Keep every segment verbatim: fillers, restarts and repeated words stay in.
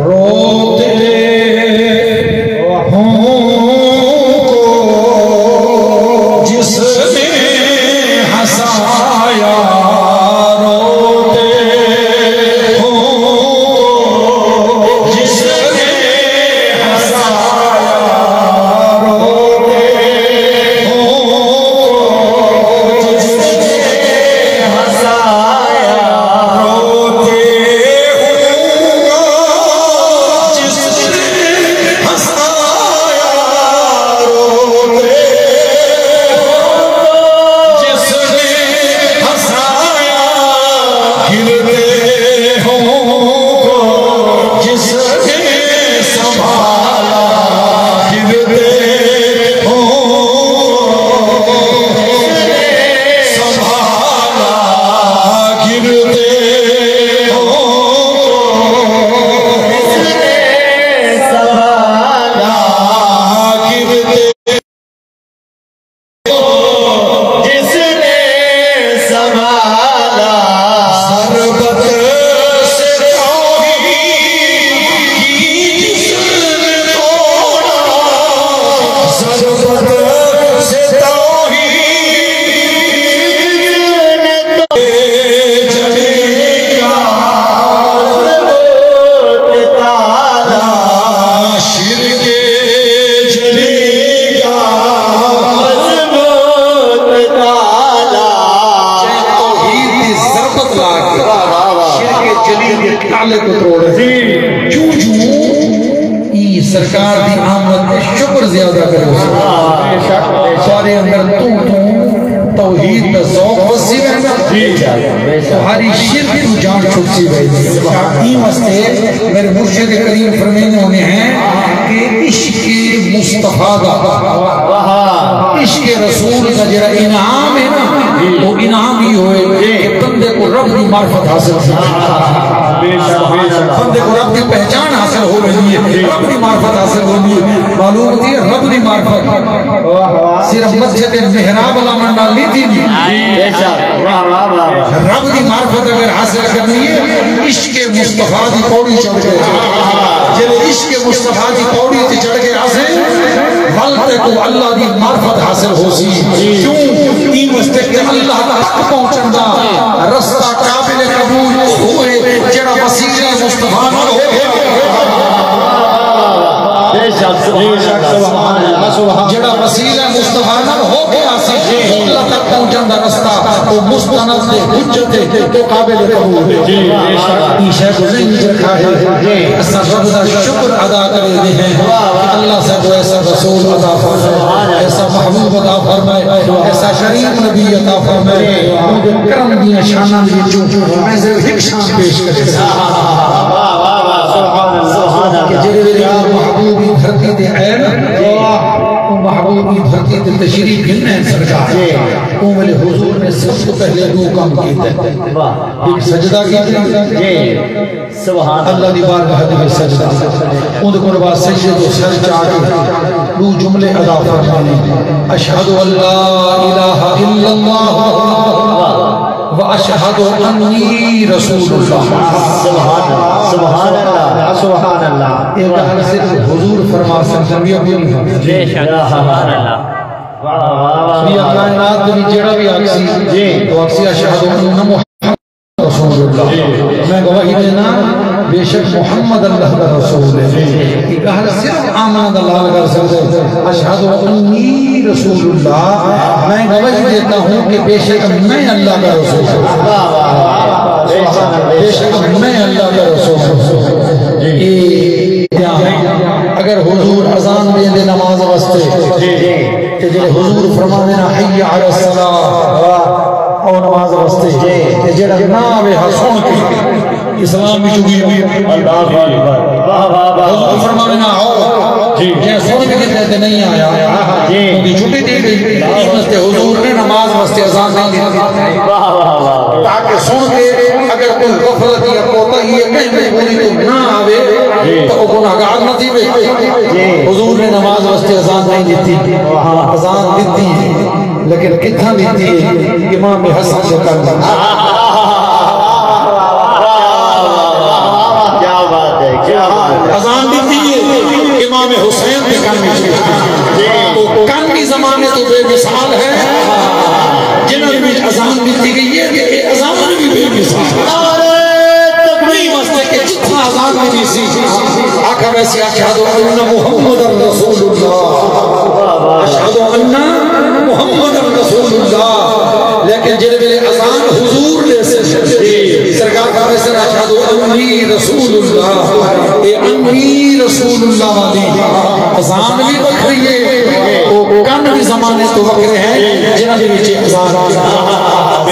روتے ہوں کو جس نے ہنسایا، روتے ہوں کو جس نے ہنسایا، روتے ہوں کو جس نے ہنسایا، روتے ہوں گا جس نے ہنسایا، روتے ہوں گا جس نے ہنسایا، گرتے ہوں گا جس نے سنبھالا، گرتے ہوں گا جس نے سنبھالا، گرتے ہوں گا جس نے سنبھالا، گرتے ہوں گا جس نے سنبھالا۔ ضربت ستائی کی جس نے توڑا، ضربت ستائی کی جس نے توڑا، جلی کا مضبوط تالا، شرک جلی کا مضبوط تالا۔ جے توحید دی ضربت لا کے، واہ، واہ، واہ، شرک جلی دے تالے کوں تروڑے۔ جی۔ جوں جوں ایں سرکار دی آمد تے شکر زیادہ کرو۔ واہ، بے شک، بے شک۔ سارے اندر توں توں توحید دا ذوق وسی ویندا۔ جی، بے شک۔ تہاݙی شرک توں جان چھٹسی ویندی۔ ایں واسطے میرے مرشد کریم فرمیندے ہوندے ہیں کہ عشق مصطفیٰ دا، واہ، عشق رسول دا جڑا انعام ہے نا، جی، وہ انعام ہی ہوئے کہ بندے کو رب دی معرفت حاصل تھی۔ بے شک، بے شک۔ بندے کو رب دی پہچان حاصل ہو ویندی ہے، رب دی معرفت حاصل ہوندی ہے۔ معلوم ہوندی ہے رب دی معرفت۔ واہ، واہ۔ صرف مسجد محراب لاوݨ نال نہیں تھیندی۔ بے شک۔ واہ، واہ، واہ، واہ۔ رب دی معرفت اگر حاصل کرنی ہے، عشق مصطفیٰ دی پوڑی چڑھ کے، جیڑھے عشق مصطفیٰ دی پوڑی تے چڑھ کے آسے، ول تیکوں اللہ دی معرفت حاصل ہوسی۔ کیوں؟ ایں واسطے کہ اللہ تک پہنچݨ دا رستہ قابل قبول ہوئے، جیڑھا وسیلہ مصطفیٰ نال ہو گیا۔ بے شک، سبحان اللہ، سبحان اللہ، سبحان اللہ۔ جیڑھا وسیلہ مصطفیٰ نال ہو گیا سی، اللہ تک پہنچݨ دا رستہ، او مستند تے حجت تے، او قابل قبول ہے۔ جی، بے شک۔ ایں شے کوں ذہن وچ رکھا ہے۔ جی۔ اساں رب دا شکر ادا کریندے ہیں کہ اللہ ساکوں ایسا رسول عطا فرمائے، ایسا محبوب عطا فرمائے، ایسا کریم نبی عطا فرمائے۔ اوں دے کرم دیاں شاناں دے وچوں میں صرف ہک شان پیش کرینداں۔ واہ، واہ، واہ، سبحان اللہ، سبحان اللہ۔ کہ جیڑھے ویلے او محبوب دی دھرتی تے آئے نا، او محبوب دی دھرتی تے تشریف گھن آئے سرکار۔ جی۔ اوں ویلے حضور نے سب توں پہلے ݙو کم کیتے۔ واہ۔ ہک سجدہ کیتا۔ جی۔ سبحان اللہ۔ اللہ دی بارگاہ دے وچ سجدہ۔ اوں دے کول بعد سجدے توں سر چا کے ݙو جملے ادا فرمائے، اشہد ان لا الہ الا اللہ و اشہد انی رسول اللہ۔ سبحان اللہ، سبحان اللہ، سبحان اللہ۔ اے ڳالھ صرف حضور فرما سڳدن، ٻیا کوئی نہیں فرما۔ بے شک، سبحان اللہ۔ واہ، واہ، واہ، سڄی واہ۔ کائنات دے وچ جیڑھا وی آکھسی، جی۔ او آکھسی، اشہد ان محمد رسول اللہ۔ میں گواہی ݙینداں، بے شک محمد اللہ دا رسول ہے۔ اے ڳالھ صرف آمنہ دا لال کر سڳدا ہے۔ اشہد انی رسول اللہ، میں گواہی دیتا ہوں کہ بے شک میں اللہ کا رسول ہوں۔ واہ، واہ، واہ، واہ۔ بے شک میں اللہ کا رسول ہوں۔ جی۔ اے کیا ہے؟ اگر حضور اذان ݙیندے نماز واسطے، جی، جی۔ تے جیڑھے حضور فرماندے نا، حی علی الصلاۃ، واہ۔ او نماز واسطے۔ جی۔ تے جیڑھا نہ آوے ہا سݨ کے، اسلام وچ وی۔ اللہ اکبر۔ واہ، واہ، واہ۔ حضور فرماندے نا، آؤ۔ جی۔ جے سݨ کے تے نہیں آیا، جی۔ اوں دی چھٹی تھی ڳئی۔ اس واسطے حضور نے نماز واسطے اذان نہیں دی۔ واہ، واہ، واہ۔ تاکہ سݨ کے اگر کوئی غفلت یا کوتاہی یا کہیں مجبوری توں نہ آوے، جی۔ تو او گناہگار نہ تھیوے۔ جی۔ حضور نے نماز واسطے اذان نہیں ݙتی۔ واہ۔ اذان ݙتی ہے، لیکن کتھاں ݙتی ہے؟ امام حسن دے کندھ۔ کیا بات ہے۔ اذان ݙتی ہے امام حسین دے کن وچ۔ او کن وی زمانے توں بے مثال ہے، جنہاں دے وچ اذان ݙتی ڳئی ہے، تے اے اذان وی بے مثال ہے۔ نعرہ تکبیر واسطے کہ جتھاں اذان ݙتی سی، آکھا ویسی، "اشہد ان محمد رسول اللہ، اشہد ان محمد رسول اللہ۔" لیکن جڑے ویلے اذان حضور ݙیسن، سرکار فرمیسن، "اشہد انی رسول اللہ۔" اے انی رسول اللہ والی اذان وی وکھری ہے، او کن وی زمانے توں وکھرے ہیں، جنہاں دے وچ اذان۔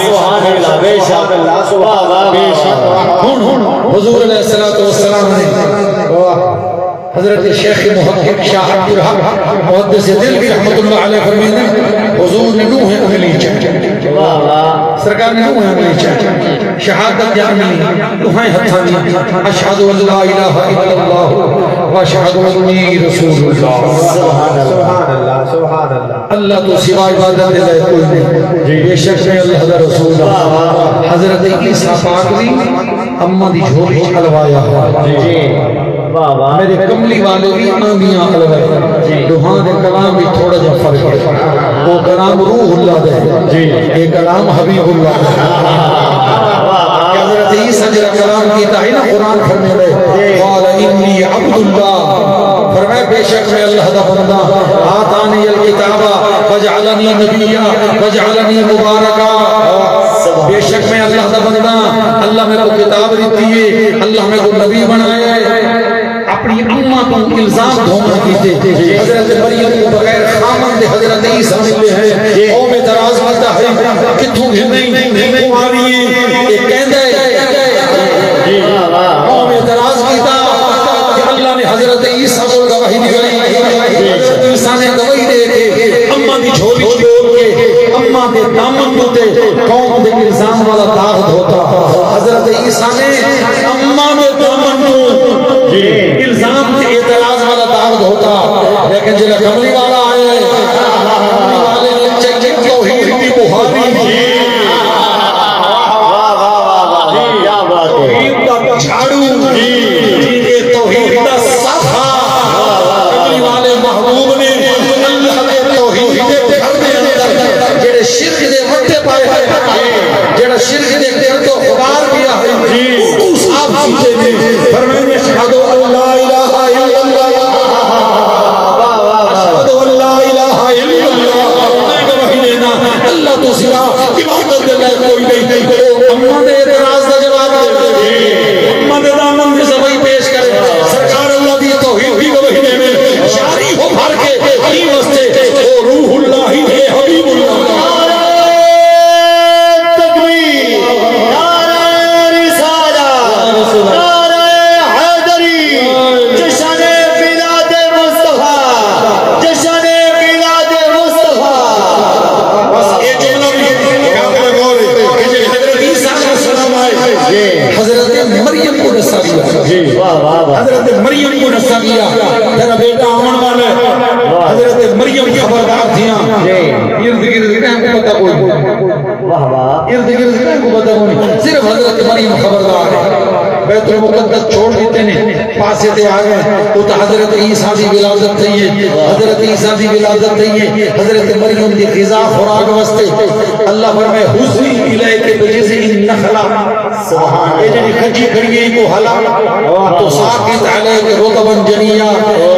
سبحان اللہ، بے شک اللہ، سبحان اللہ۔ ہݨ، ہݨ حضور علیہ الصلوۃ والسلام نے حضرت شیخ محقق شاہ عبدالحق محدث دہلوی رحمۃ اللہ علیہ فرمیندے، حضور نے ݙوہیں انگلیں چا، سرکار نے ݙوہیں انگلیں چا شہادت دی انگلیں ݙوہیں ہتھاں دی، "اشہد ان لا الہ الا اللہ و اشہد انی رسول اللہ۔" سبحان اللہ، سبحان اللہ، سبحان اللہ۔ اللہ توں سوا عبادت دے لائق کوئی نہیں۔ بے شک میں اللہ دا رسول ہاں۔ حضرت عیسیٰ پاک دی اماں دی جھولی چ الوایا ہوا۔ جی۔ واہ واہ۔ میرے کملی والے وی آندیاں الوائے۔ جی۔ ݙوہاں دے کلام وچ تھوڑا جہا فرق ہے۔ او کلام روح اللہ دا ہے۔ جی۔ اے کلام حبیب اللہ دا ہے۔ واہ واہ۔ حضرت عیسیٰ جڑا کلام کیتا ہے نا، قرآن فرمیندے، جی۔ "قال انی عبد اللہ۔" فرمایا، "بے شک میں اللہ دا بندہ، آتانی الکتاب وجعلنی نبیا وجعلنی مبارکا۔" بے شک میں اللہ دا بندہ، اللہ میکوں کتاب ݙتی ہے، اللہ میکوں نبی بݨایا ہے۔ اپݨی اماں توں الزام ڈھونڈݨ کیتے حضرت مریم کوں بغیر خاوند دے حضرت عیسیٰ ملے ہیں۔ قوم اعتراض کیتا ہے، "کتھوں گھن نہیں، کنواری ہے، اے کیندا ہے؟" قوم اعتراض کیتا کہ اللہ نے حضرت عیسیٰ کوں گواہی ݙتی۔ حضرت عیسیٰ نے گواہی ݙے کے اماں دی جھولی چ ٻول کے اماں دے دامن اتے قوم دے الزام والا داغ دھوتا۔ حضرت عیسیٰ نے اماں دے دامن توں الزام تے اعتراض والا داغ دھوتا۔ لیکن جڑا کملی والا آیا ہے، کملی والے نے چنگی توحید دی بہاری، واہ، واہ، واہ، واہ، کیا بات ہے۔ توحید دا جھاڑو، جی، اے توحید دا ساتھا۔ کملی والے محبوب نے اللہ دے توحید دے گھر دے اندر جڑے شرک دے وٹے پائے ہوئے ہن، جڑا شرک دے گھر تو غبار پیا ہے، جی۔ اونکوں صاف کیتے نے۔ فرمائے، "اشہد ان لا الہ الا اللہ، اشہد ان لا الہ الا اللہ۔" میں گواہی ݙینا، اللہ توں سوا عبادت دے لائق کوئی نہیں۔ او اماں دے اعتراض دا جواب ݙے، اماں دے دامن دی صفائی پیش کرے۔ سرکار اللہ دی توحید دی گواہی ݙیوے، شاری ہو بھر کے، ایں واسطے او روح اللہ ہے، حبیب اللہ۔ نعرہ تکبیر، نعرہ رسالت، نعرہ حیدری، جشن میلاد مصطفیٰ، جشن میلاد مصطفیٰ۔ بس اے جملہ وی قابل غور ہے کہ جے حضرت عیسیٰ علیہ السلام آئے، جی۔ حضرت مریم کوں ݙسا ڳیا۔ جی۔ واہ، واہ، واہ۔ حضرت مریم کوں ݙسا ڳیا، تیرا بیٹا آوݨ والا ہے۔ واہ۔ حضرت مریم خبردار تھیاں۔ جی۔ ارد گرد کہیں کوں پتہ کوئی نہیں۔ واہ، واہ۔ ارد گرد کہیں کوں پتہ کوئی نہیں۔ صرف حضرت مریم خبردار ہے۔ بیت المقدس چھوڑ ݙتے نے، پاسے تے آ ڳئے۔ اتھاں حضرت عیسیٰ دی ولادت تھئی ہے۔ حضرت عیسیٰ دی ولادت تھئی ہے۔ حضرت مریم دی غذا، خوراک واسطے اللہ فرمائے، "ہزی الیک بجذع النخلہ۔" سبحان اللہ۔ اے جڑی کھجی کھڑی ہے، ایکوں ہلا، تساقط علیک رطبا جنیا،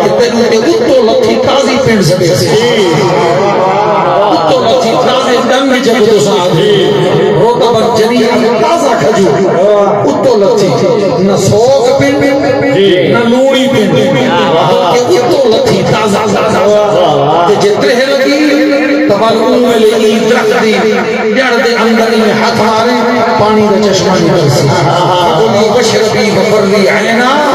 کہ تینوں تے اتوں لتھی تازی پنڈ سٹے۔ اتوں لتھی تازے ڈنگ جب تساں آدھے، رطبا جنیا، تازہ کھجور، اتوں لتھی، نہ سوک پنڈ، نہ لوݨی پنڈ، بلکہ اتوں لتھی تازہ، تازہ۔ تے جے تریہہ لڳی، تاں ول اوں ویلے ایں درخت دی جڑ دے اندر ایویں ہتھ ماریں، پاݨی دا چشمہ نکلسی۔ فکلی واشربی وقری عینا،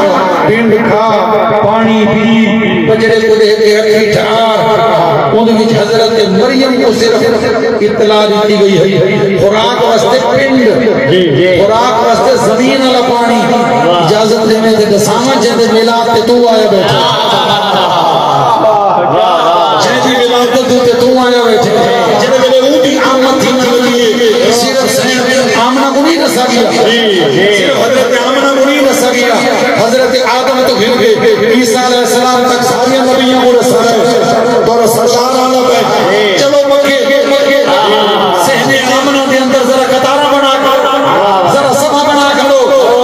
پنڈ کھا، پاݨی پی، بچڑے کوں ݙے کے اکھیں ٹھار۔ اوندے وچ حضرت مریم کوں صرف اطلاع ݙتی ڳئی ہئی، خوراک واسطے پنڈ، جی، جی۔ خوراک واسطے زمین والا پاݨی۔ واہ۔ اجازت ݙیویں تے ݙساواں، جیندے میلاد تے توں آیا ٻیٹھیں۔ واہ، واہ۔ جیندی ولادت اتے توں آیا ٻیٹھیں۔ جیندے ویلے اوندی آمد تھیندی ویندی ہے، صرف سئیں آمنہ کوں نہیں ݙسا ڳیا۔ جی، جی۔ صرف حضرت آمنہ کوں نہیں ݙسا گیا۔ حضرت آدم توں گھن کے عیسیٰ علیہ السلام تک سارے نبیاں کوں رسالت ہے۔ تہاݙا سردار آندا پئے۔ چلو مکے، صحن آمنہ دے اندر ذرا قطاراں بݨا کر، ذرا صفاں بݨا کھڑو۔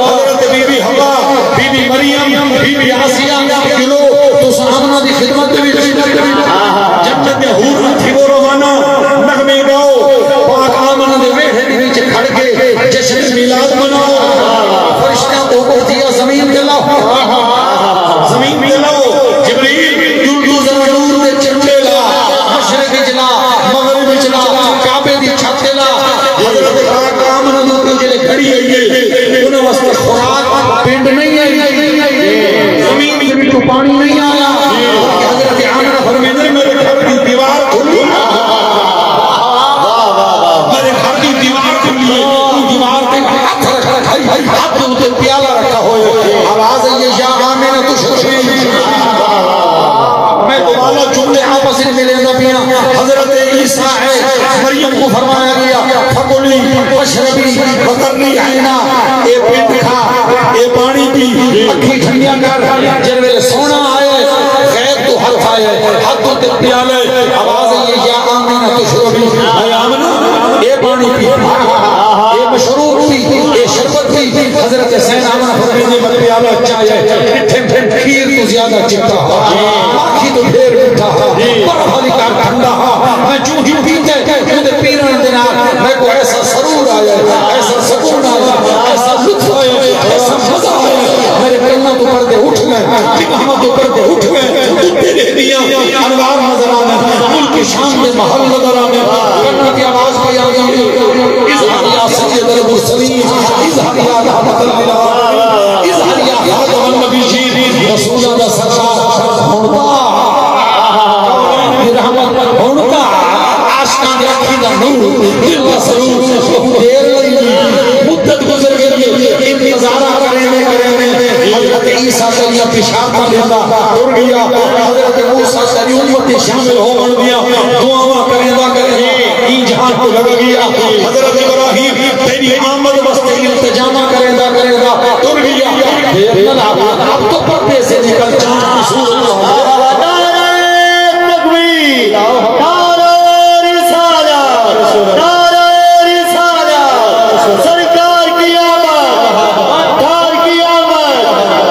حضرت بی بی حوا، بی بی مریم، بی بی آسیہ، چلو تساں آمنہ دی خدمت دے وچ، جنت دیاں حوراں تھیوو روانہ، نغمے ڳاؤ، پاک آمنہ دے ویڑھے دے وچ کھڑ کے جشن میلاد مناؤ۔ فرشتیاں کوں حکم ݙتا زمین تے لاؤ، زمین تے لاؤ۔ جبریل، ݙو ݙو ذرا نور دے چمٹے لا، مشرق وچ لا، مغرب وچ لا، کعبے دی چھت تے لا۔ حضرت پاک آمنہ دے اتے جیڑھی گھڑی آئی ہے، انہاں واسطے خوراک پنڈ نہیں آئی، زمین دے وچوں پاݨی نہیں آیا، بلکہ حضرت آمنہ فرمیندے، میرے گھر دی دیوار کھلی، میرے گھر دی دیوار کھلی ہے، اوں دیوار تے ہتھ رکھ، ہتھ اتے پیالہ رکھا ہوئے۔ آواز آئی ہے، یا آمنہ تشربی۔ میں دوبارہ جملے آپس وچ ملیندا پیاں۔ حضرت عیسیٰ ہے، مریم کوں فرمایا ڳیا، فکلی واشربی وقرّی عینا، اے پنڈ کھا، اے پاݨی پی، اکھیں ٹھنڈیاں کر۔ جیں ویلے سونا آئے، غیب توں ہتھ آئے، ہتھ اتے پیالے، آواز آئی ہے، یا آمنہ تشربی، اے آمنہ، اے پاݨی پی، اے مشروب پی، اے شربت پی۔ حضرت سیدہ آمنہ فرمیندی، میں پیالہ چاہے مٹھے کھیر توں زیادہ چٹا ہا، ماکھی توں ڈھیر مٹھا ہا، برف والی کر ٹھنڈا ہا۔ میں جو ہی پیتے، اوندے پیوݨ دے نال میکوں ایسا سرور آیا، ایسا سکون آیا، ایسا لطف آیا، ایسا مزہ آیا۔ میرے کناں توں پردے اٹھ ڳئے، دماغ توں پردے اٹھ ڳئے۔ اتے ݙیہدیاں انوار نظر آوے، ملک شام دے محل نظر آوے۔ کناں دی آواز پئی آوے، اظہر یا سید المرسلین، اظہر یا رحمت للعالمین، اظہر یا خاتم النبیین۔ رسولاں دا سردار ہݨ دا، رحمت ہݨ دا، عاشقاں دی اکھیں دا نور، دل دا سرور، ٻہوں دیر لئی، مدت گزر ڳئی، انتظاراں کریندے کریندے حضرت عیسیٰ تیݙیاں بشارتاں ݙیندا ٹر ڳیا۔ حضرت موسیٰ تیݙی امت اچ شامل ہووݨ دیاں دعاواں کریندا کریندا ایں جہان توں لڳ ڳیا۔ حضرت ابراہیم تیݙی آمد واسطے التجاواں کریندا کریندا ٹر ڳیا۔ دیر نہ لاوے، اب تو پردے سے نکل، چاند کی صورت لاوے۔ نعرہ تکبیر، نعرہ رسالت، نعرہ رسالت، سرکار کی آمد، عطار کی آمد،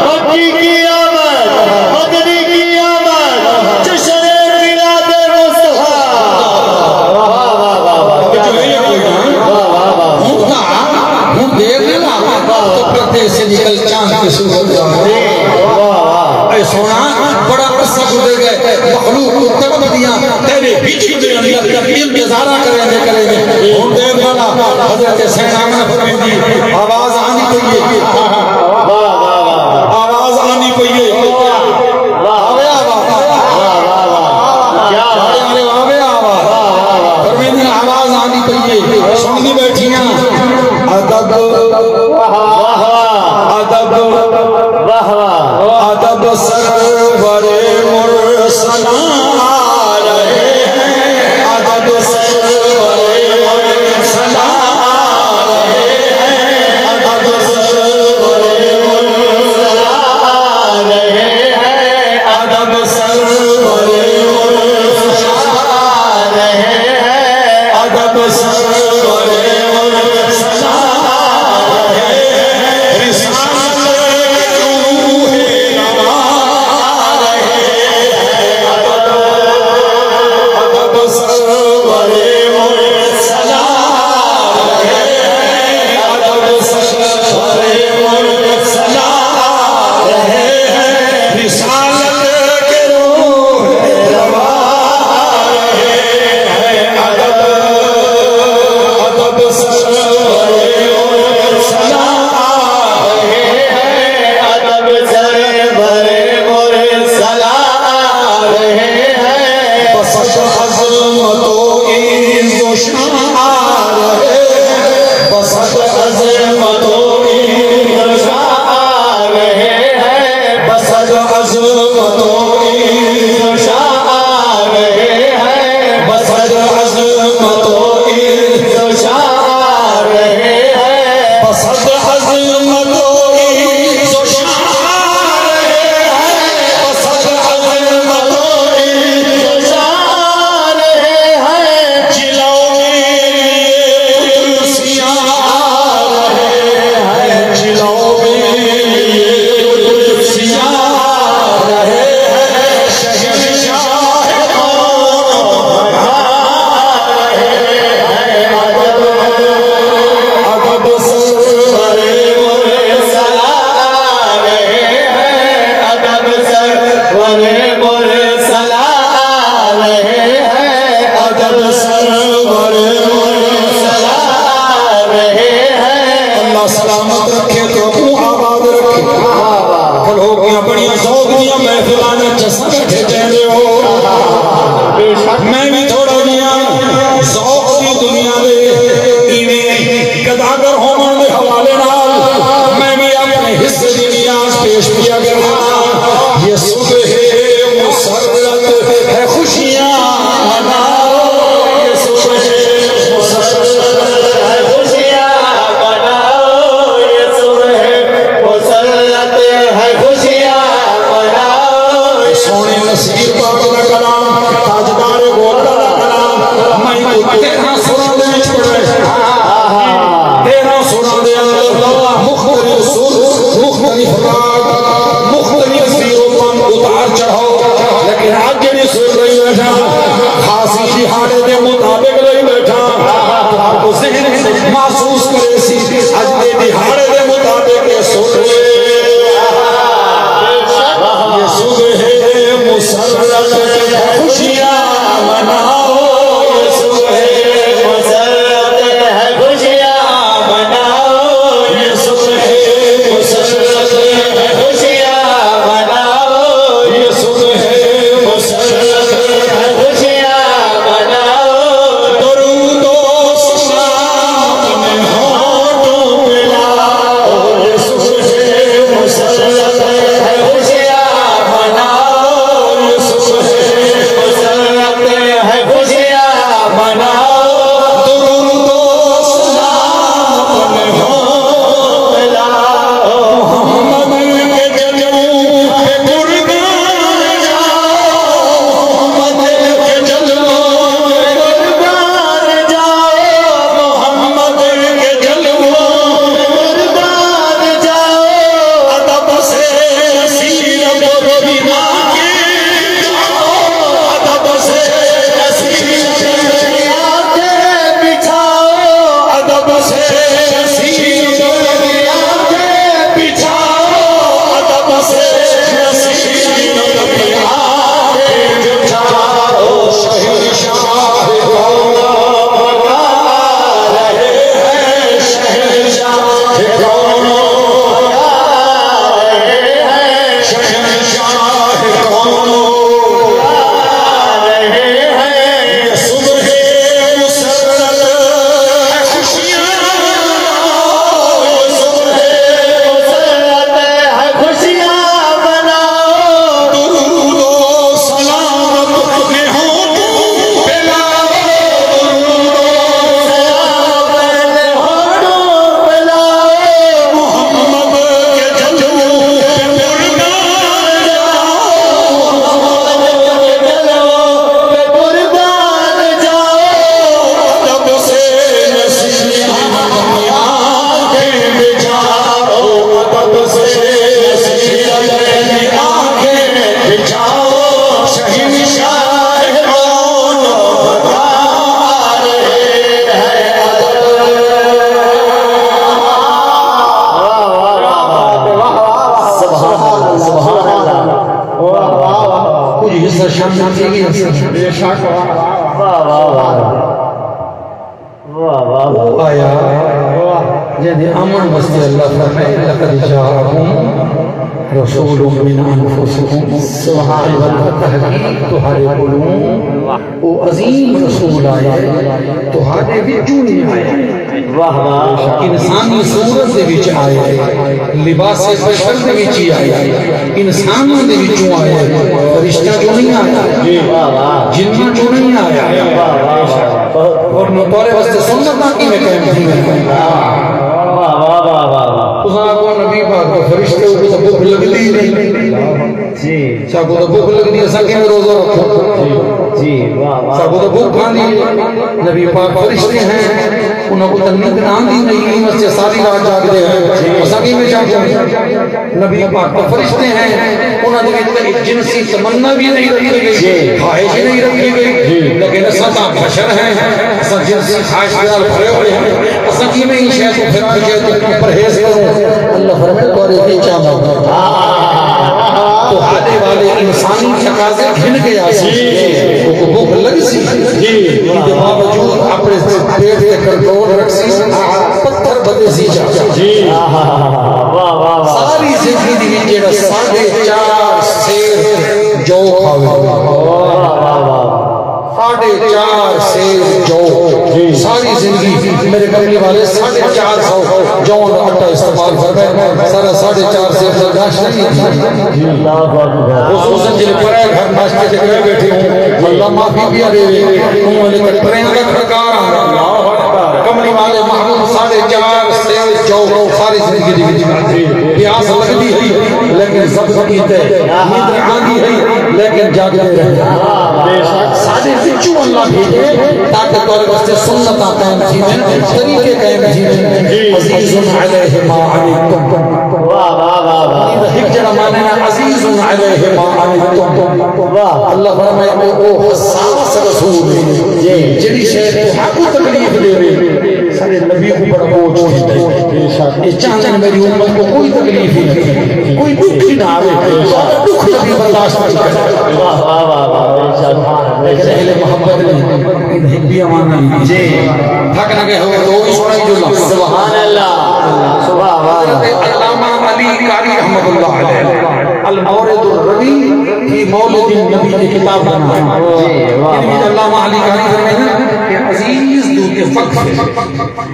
مکی کی آمد، مدنی کی آمد، جشن میلاد مصطفیٰ۔ واہ، واہ، واہ، واہ۔ واہ، واہ، واہ۔ ہݨ تاں، ہݨ دیر نہ لاوے، تو پردے سے نکل چاند کی صورت ظاہر۔ واہ، واہ۔ اے سوہݨا، بڑا عرصہ گزر ڳئے، مخلوق کوں تڑپدیاں تیݙے ہجر دے اندر انتظاراں کریندے کریندے۔ ہݨ دیر نہ لا، حضرت سیدہ آمنہ فرمیندی، آواز آندی پئی ہے۔ واہ، واہ، واہ۔ آواز آندی پئی ہے۔ واہ۔ آوے آواز۔ واہ، واہ، واہ۔ کیا بات۔ آوے آواز۔ واہ، واہ، واہ۔ فرمیندی آواز آندی پئی ہے۔ سݨدی ٻیٹھی ہاں۔ ادب۔ واہ، واہ۔ ادب۔ واہ، واہ۔ ادب سرور مرسلاں آ رہے ہیں۔ ادب سرور مرسلاں آ رہے ہیں۔ ادب سرور مرسلاں آ رہے ہیں۔ ادب سرور مرسلاں آ رہے ہیں۔ ادب سرور مرسلاں آ رہے ہیں۔ رسالت کے روح رواں آ رہے ہیں۔ ادب، ادب سرور مرسلاں آ رہے ہیں۔ ادب سرور مرسلاں آ رہے ہیں۔ رسالت کے روح رواں آ رہے ہیں۔ ادب، ادب سرور مرسلاں آ رہے ہیں۔ ادب سرور مرسلاں آ رہے ہیں۔ بس عظمت و عز و شان آ رہے ہیں۔ بس عظمت و عز و شان آ رہے ہیں۔ بس عظمت و عز و شان آ رہے ہیں۔ بس عظمت و عز و شان آ رہے ہیں۔ بس عظمت و عز و سرور مرسلا آ رہے ہیں، عجب سرور مرسلا آ رہے ہیں۔ اللہ سلامت رکھے، تہاکوں آباد رکھے۔ کھلوکیاں بڑیاں ذوق دیاں محفلاں نے چس بیٹھے چہرے ہو۔ میں بھی تھوڑا جیاں ذوق دی دنیا دے ایویں گداگر ہووݨ دے حوالے نال میں بھی اپنے حصے دی نیاز پیش کیا کرنا۔ یہ صبح مسرت ہے، خوشیاں مناؤ۔ یہ صبح مسرت ہے، خوشیاں مناؤ۔ یہ صبح مسرت ہے، خوشیاں مناؤ۔ سوہݨے نصیر پاک دا کلام، تاجدار گولڑا دا کلام، میں کوں تیرھاں سراں دے وچ پڑھے۔ تیرھاں سراں دے اندر مختلف سر، مختلف راگ، مختلف زیر و بم، اتار چڑھاؤ، لیکن اڄ جیڑھی سر لئی بیٹھاں، خاصی دیہاڑے دے مطابق لئی بیٹھاں۔ تہاکوں ذہن محسوس کریسی، اڄ دے دیہاڑے دے مطابق یہ سر، یہ صبح مسرت ہے، خوشیاں مناؤ۔ یہ صبح مسرت ہے، خوشیاں مناؤ۔ یہ صبح مسرت ہے، خوشیاں مناؤ۔ یہ صبح مسرت ہے، خوشیاں مناؤ۔ درود و سلام اپنے ہونٹوں پہ لاؤ۔ یہ صبح مسرت ہے، خوشیاں مناؤ۔ یہ صبح مسرت ہے، خوشیاں مناؤ۔ درود و سلام اپنے ہونٹوں پہ لاؤ۔ محمد کے جلووں پہ قربان جاؤ۔ محمد کے جلووں پہ قربان جاؤ۔ محمد کے جلووں پہ قربان جاؤ۔ ادب سے سیرت و بنا کے جاؤ۔ ادب سے سیرت آنکھیں بچھاؤ۔ ادب سے سیرت آنکھیں بچھاؤ۔ ادب سے سیرت آنکھیں بچھاؤ۔ شہنشاہ کون آ رہے ہیں، شہنشاہ کون آ رہے ہیں، شہنشاہ کون آ رہے ہیں۔ یہ صبح مسرت ہے، خوشیاں مناؤ۔ یہ صبح مسرت ہے، خوشیاں مناؤ۔ درود و سلام اپنے ہونٹوں پہ لاؤ۔ درود و سلام اپنے ہونٹوں پہ لاؤ۔ محمد کے جلووں پہ قربان جاؤ۔ محمد کے جلووں پہ قربان جاؤ۔ ادب سے نصیحت کی آنکھیں بچھاؤ۔ ادب سے نصیحت کی آنکھیں بچھاؤ۔ شہنشاہ کون آ رہے ہیں۔ ادب۔ واہ، واہ، واہ، واہ۔ سبحان اللہ، سبحان اللہ۔ واہ، واہ، واہ، واہ۔ کجھ حصہ شامل تھی ڳیا سی۔ بے شک، واہ، واہ، واہ۔ واہ، واہ، واہ۔ واہ، واہ، واہ۔ او آیا، واہ۔ جیندے آوݨ واسطے اللہ فرمائے، "لقد جاءکم رسول من انفسکم۔" سبحان اللہ۔ البتہ تحقیق تہاݙے کولوں او عظیم رسول آئے، تہاݙے وچوں ہی آئے۔ واہ واہ۔ انسانی صورت دے وچ آئے، لباس بشر دے وچ ہی آئے، انساناں دے وچوں آئے، فرشتہ چوں نہیں آیا، جی۔ واہ واہ۔ جناں چوں نہیں آیا۔ واہ واہ واہ۔ اور تہاݙے واسطے سنتاں کیویں قائم تھیندیاں؟ واہ واہ واہ واہ واہ۔ تساں آکھو نبی پاک دے فرشتے کوں تاں بھکھ لڳدی نہیں۔ جی۔ ساکوں تاں بھکھ لڳدی، اساں کیویں روزہ رکھوں؟ جی، جی، واہ، واہ۔ ساکوں تاں بھکھ آندی ہے۔ نبی پاک فرشتے ہیں، انہاں کوں تاں نیند آندی نہیں، ایں واسطے ساری رات جاڳدے ہیں۔ جی۔ اساں کیویں جاڳوں؟ نبی پاک تاں فرشتے ہیں، انہاں دے وچ جنسی تمنا بھی نہیں رکھی ڳئی، جی۔ خواہش نہیں رکھی ڳئی، جی۔ لیکن اساں تاں بشر ہیں، اساں جنسی خواہش نال بھرے ہوئے ہیں، اساں کیویں ایں شے توں پھر آ کے پرہیز کروں؟ اللہ فرمائے، تہاݙے وچ چاہواں۔ تہاݙے والے انسانی تقاضے گھن کے آسی۔ اوکوں بھوک لڳسی۔ ایندے باوجود اپݨے پیٹ تے کنٹرول رکھسی۔ پتھر بدیسی چا۔ ساری زندگی دی وچ جیڑھا ساڑھے چار سیر جو کھاوے۔ ساڑھے چار سیر جو۔ ساری زندگی میرے کملی والے ساڑھے چار سو جو دا آٹا استعمال کر رہے۔ سارا ساڑھے چار سیر دا گاشت نہیں ہے۔ خصوصاً جن پرائے گھر ناشتے تے گئے بیٹھے ہوں، اللہ معافی بھی دے۔ انہوں نے تے پریاں دا کھڑکار آندا۔ کملی والے محبوب ساڑھے چار سیر جو ساری زندگی دی وچ۔ پیاس لڳدی ہئی، لیکن ضبط کیتے۔ نیندر آندی ہئی، لیکن جاڳدے رہے۔ ساݙے وچوں اللہ بھیجے تاکہ تہاݙے واسطے سنتاں قائم تھی ونڄن، طریقے قائم تھی ونڄن۔ عزیز علیہ ما عنتم۔ واہ، واہ، واہ، واہ۔ ہک جڑا معنی ہے، عزیز علیہ ما عنتم۔ واہ۔ اللہ فرمائے، او، او حساس رسول ہے، جی۔ جڑی شے تہاکوں تکلیف ݙیوے، ساݙے نبی کوں بڑا بوجھ تھیندا ہے۔ اے چاہندے میری امت کوں کوئی تکلیف ہی نہ تھے، کوئی ݙکھ ہی نہ آوے، سارا ݙکھ نبی برداشت نہیں کرے۔ واہ، واہ، واہ، واہ، بے شک۔ لیکن اہل محبت نے ہک بھی امانت نہیں۔ جی۔ تھک نہ گئے ہو تو اس طرح ہی جو لفظ۔ سبحان اللہ۔ واہ، واہ، واہ۔ حضرت علامہ علی قاری رحمۃ اللہ علیہ المورد الردی فی مولد النبی دی کتاب بݨائے۔ جی، واہ، واہ۔ علامہ علی قاری فرمائے کہ عزیز دے اتے فخر ہے۔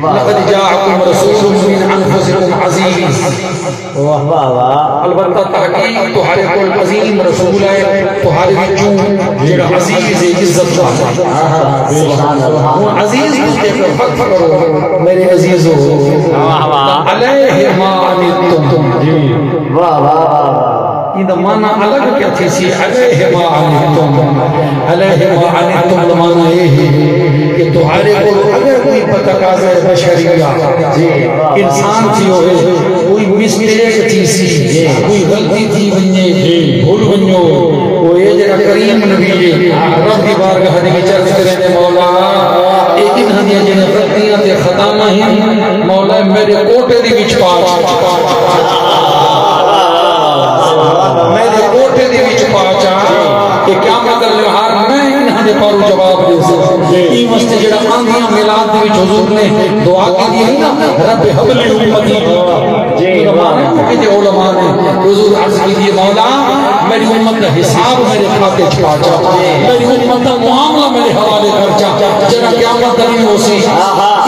لقد جاءکم رسول من انفسکم عزیز۔ واہ، واہ، واہ۔ البتہ تحقیق تہاݙے کول عظیم رسول ہے، تہاݙے وچوں جڑا عزیز ہے، عزت والا۔ سبحان اللہ۔ ہݨ عزیز دے اتے فخر کرو، میرے عزیزو۔ واہ، واہ۔ علیہ ما عنتم۔ جی۔ واہ، واہ، واہ، واہ۔ ایندا معنی الگ کیا تھیسی؟ علیہ ما عنتم۔ علیہ ما عنتم دا معنی اے ہے کہ تہاݙے کول اگر کوئی تقاضۂ بشریہ، انسان تھی ہوئے، کوئی مسٹیک تھیسی، کوئی غلطی تھی ونڄے، بھل ونڄو، او اے جڑا کریم نبی ہے، رب دی بارگاہ دے وچ عرض کرے نے، مولا، اے انہاں دیاں جڑیاں غلطیاں تے خطاواں ہن، مولا، میرے کوٹے دے وچ پا چھوڑ۔ میرے کوٹے دے وچ پا چا، کہ قیامت دے ݙینہہ میں انہاں دے پاروں جواب ݙیساں۔ ایں واسطے جڑا آندیاں میلاد دے وچ حضور نے دعا کیتی ہے نا، رب حب لی امتی۔ جی، واہ۔ کیونکہ علماء نے حضور عرض کیتی ہے، مولا، میری امت دا حساب میرے کھاتے چ پا چا، میری امت دا معاملہ میرے حوالے کر چا، جڑا قیامت دا ݙینہہ ہوسی،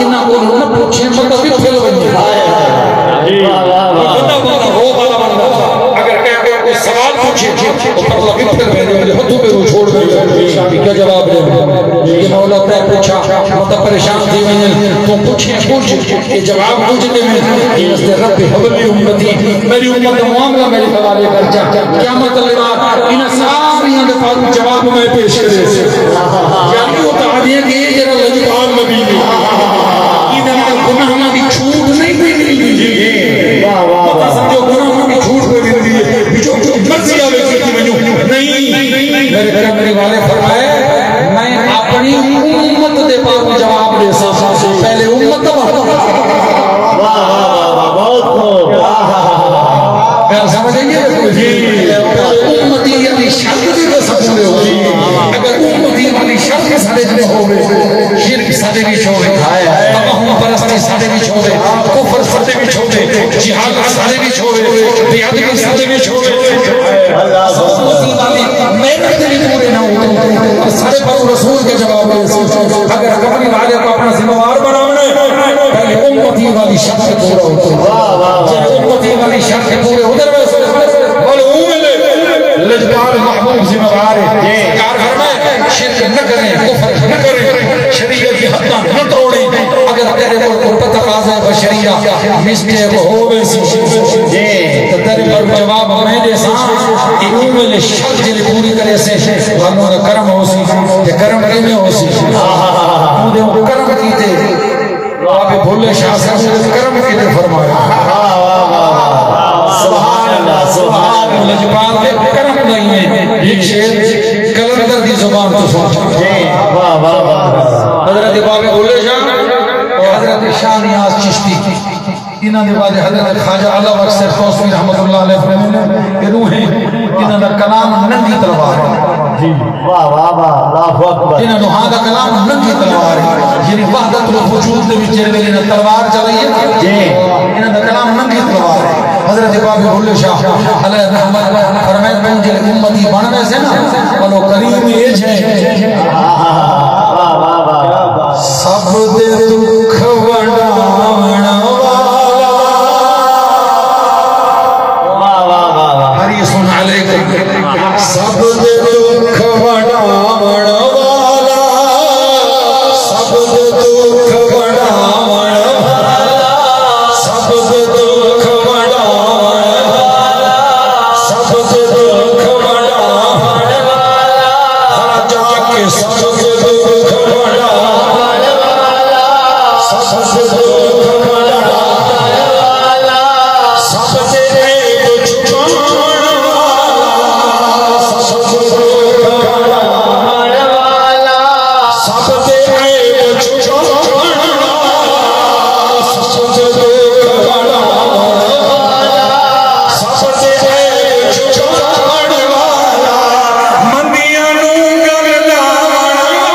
انہاں کوں نہ پوچھے، مطلب کتھے لڳے۔ جی، واہ، واہ، واہ۔ بندہ، بندہ، رو والا بندہ، اگر کہیں کوئی سوال پوچھے، او پرلا کتھے ویندے، ہتھوں پہ وہ چھوڑ دے، کیا جواب ݙے؟ کہ مولا تیں پوچھا، مطلب پریشان تھی ونڄے، توں پوچھے کجھ، اے جواب کجھ ݙے، ایں واسطے رب حب لی امتی، میری امت دا معاملہ میرے حوالے کر چا، قیامت دے ݙینہہ انہاں ساریاں دے پاروں جواب میں پیش کرے۔ یعنی او تاں آہدے کہ اے جڑا لجپال نبی ہے، ایندا گناہاں دی چھوٹ نہیں پئی ملدی۔ واہ، واہ، واہ۔ پتہ سمجھو، گناہاں دی چھوٹ پئی ملدی ہے۔ جو، جو مرضی آوے کیتی ونڄو۔ نہیں، میرے کملی والے فرمائے، میں اپݨی امت دے پاروں جواب ݙیساں، پہلے امت دا۔ واہ، واہ، واہ، واہ، بہت خوب۔ واہ، واہ، واہ، واہ۔ ڳالھ سمجھ آئی ہے؟ جی۔ امتی علی شرط دے بس پورے ہو۔ جی۔ اگر امتی علی شرط ساݙے وچ ہووے، شرک ساݙے وچ ہووے، توہم پرستی ساݙے وچ ہووے، کفر ساݙے وچ ہووے، جہالت ساݙے وچ ہووے، بے ادبی ساݙے وچ ہووے۔ اللہ۔ امتی والی محنت دے وی پورے نہ ہووے، ساݙے پاروں رسول کے جواب ہے۔ اگر کملی والے کوں اپݨا ذمہ وار بݨاوݨا ہے، پہلے امتی والی شرط پورا ہووے۔ واہ، واہ، واہ۔ جے امتی والی شرط پورے ہوندے رہے، بولو، اوں ویلے لجپال محبوب ذمہ وار ہے۔ جی۔ سرکار فرمائے، شرک نہ کریں، کفر نہ کریں، شریعت دی حداں نہ توڑیں۔ اگر تیرے کول کوئی تقاضا بشریہ مسٹیک ہووے سی، جی۔ تے تیرے کول جواب میں ݙیساں، اے اوں ویلے شرط جیڑھی پوری کریسے، تہاݙے دا کرم ہوسی۔ تے کرم کیویں ہوسی؟ اوندے کرم کیتے۔ آپ بھلے شاہ صاحب نے کرم کیتے فرمایا۔ واہ، واہ، واہ، واہ۔ سبحان اللہ، سبحان اللہ۔ لجپال دے کرم دا ہی ہے۔ ہک شعر قلندر دی زبان توں سݨ۔ جی، واہ، واہ، واہ، واہ۔ حضرت بابے بھلے شاہ اور حضرت شاہ نیاز چشتی، انہاں دے بعد حضرت خواجہ اعلیٰ بخش سر توسوی رحمۃ اللہ علیہ فرمائے، اے ݙوہیں، انہاں دا کلام ننگی تلوار ہے۔ جی۔ واہ، واہ، واہ، اللہ اکبر۔ انہاں ݙوہاں دا کلام ننگی تلوار ہے۔ یعنی وحدت الوجود دے وچ جیڑھے ویلے انہاں تلوار چلائی ہے نا، جی۔ انہاں دا کلام ننگی تلوار ہے۔ حضرت بابے بلھے شاہ علیہ رحمت فرمائے، توں جیڑھے امتی بݨ ویسے نا، ولو کریم اے جھے۔ واہ، واہ، واہ، واہ۔ سب دے دکھ ونڈاوݨ والا۔ واہ، واہ، واہ، واہ۔ حریص علیکم۔ سب دے دکھ ونڈاوݨ والا، سب دے دکھ ونڈاوݨ والا، سب دے دکھ ونڈاوݨ والا، سب دے دکھ ونڈاوݨ والا، ہر جا کے سب دے دکھ ونڈاوݨ والا، سب دے دکھ ونڈاوݨ والا، سب دے عیب چھپاوݨ والا، سب دے دکھ ونڈاوݨ والا، سب دے عیب چھپاوݨ والا، سب دے دکھ ونڈاوݨ والا، سب دے عیب چھپاوݨ والا، مندیاں نوں ڳل لاوݨ والا،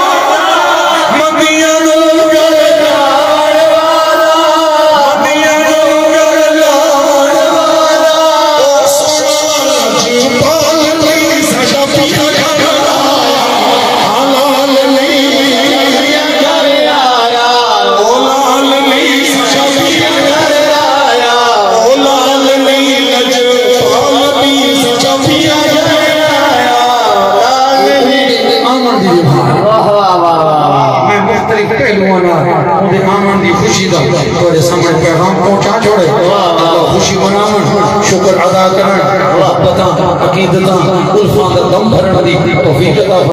مندیاں نوں ڳل لاوݨ والا، مندیاں نوں ڳل لاوݨ والا، او سوہݨا لجپال نئیں ساݙا پیا گھر آیا، ہاں لال نئیں گھر آیا، او لال نئیں ساݙا پیا گھر آیا، او لال نئیں لجپال نئیں ساݙا پیا گھر آیا۔ آمن دی واہ، واہ، واہ، واہ۔ میں مختلف پہلوؤں نال اوندے آمن دی خوشی دا تہاݙے سامݨے پیغام پہنچا چھوڑے۔ واہ، واہ۔ اللہ خوشی مناوݨ، شکر ادا کرݨ، محبتاں، عقیدتاں، الفاں دا دم بھرݨ دی توفیق عطا